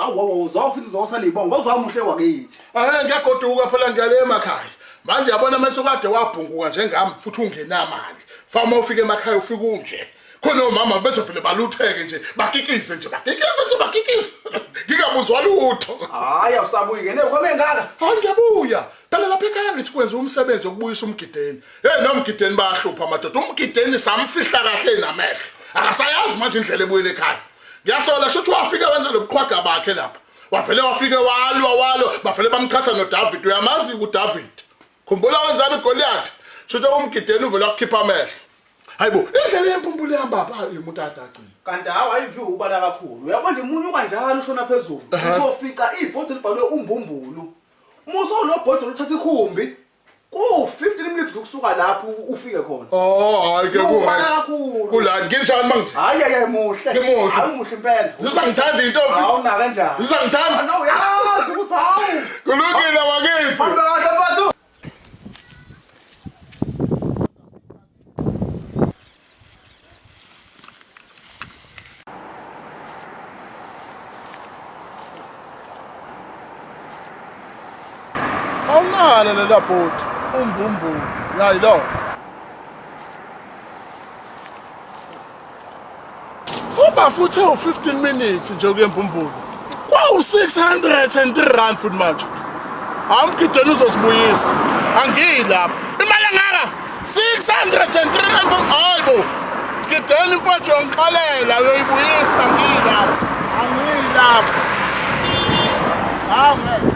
Awu awu uzofuthi uzosala ibongo ozwamuhle wakithi. Eh ngiyagoduka phela ngiyale emakhaya. Manje yabona mase kade wabhunguka njengami futhi ungenamali. Fama ufike emakhaya ufike unje. Khona omama bezovele balutheke nje bakikize nje bakikize nje bakikize. Ngingabuzwa lutho. Hayi awusabuyi ngene khona engaka. Hayi ngiyabuya. Phela lapha ekhaya ngithi kwenza umsebenzi wokubuyisa umgideni. Hey nomgideni bayahlupha amadoda. Umgideni samfihla kahle namehlo. Akasayazi manje indlela ebuyele ekhaya. Ngiyasola shuthi wafika wenza lobuqhwaga bakhe lapha. Wavele wafike walwa walwa bavele bamqhatha noDavid. Uyamazi uDavid. Khumbula wenzani uGoliath. Shuthi umgideni uvele wakukhipha amehlo. Hayibo, indlela yempumpulu ihamba pha umuntu adacile. Kanti hawu ayiviwe ubala kakhulu. Uyabona nje umunye ukanjalo ushona phezulu. Uzofica ibhodi libhalwe umbumbulu. Muso lo bhodi uthatha ikhumbi. Ku 15 minutes ukusuka lapho ufike khona. Oh, hayi ke ku. Ubala kakhulu. Kula nginjani manje? Hayi hayi muhle. Ngimuhle. Hayi umuhle impela. Zisangithanda intombi. Hawu na kanjani? Zisangithanda. No uyazi ukuthi hawu. Kulungile wakithi. Hamba kahle mfethu. Awunalo lela bhodi umbumbulu yayi lo. Uba futhi ewu-15 minutes nje kuye mbumbulu. Kwawu-603 rand futhi manje. Hawu mgideni uzosibuyisa. Angiyi lapho. Imali engaka 603 rand. Hayi bo. Gideni mfowethu uyongixolela uyoyibuyisa angiyi lapho. Angiyi lapho. Hawu ngeke.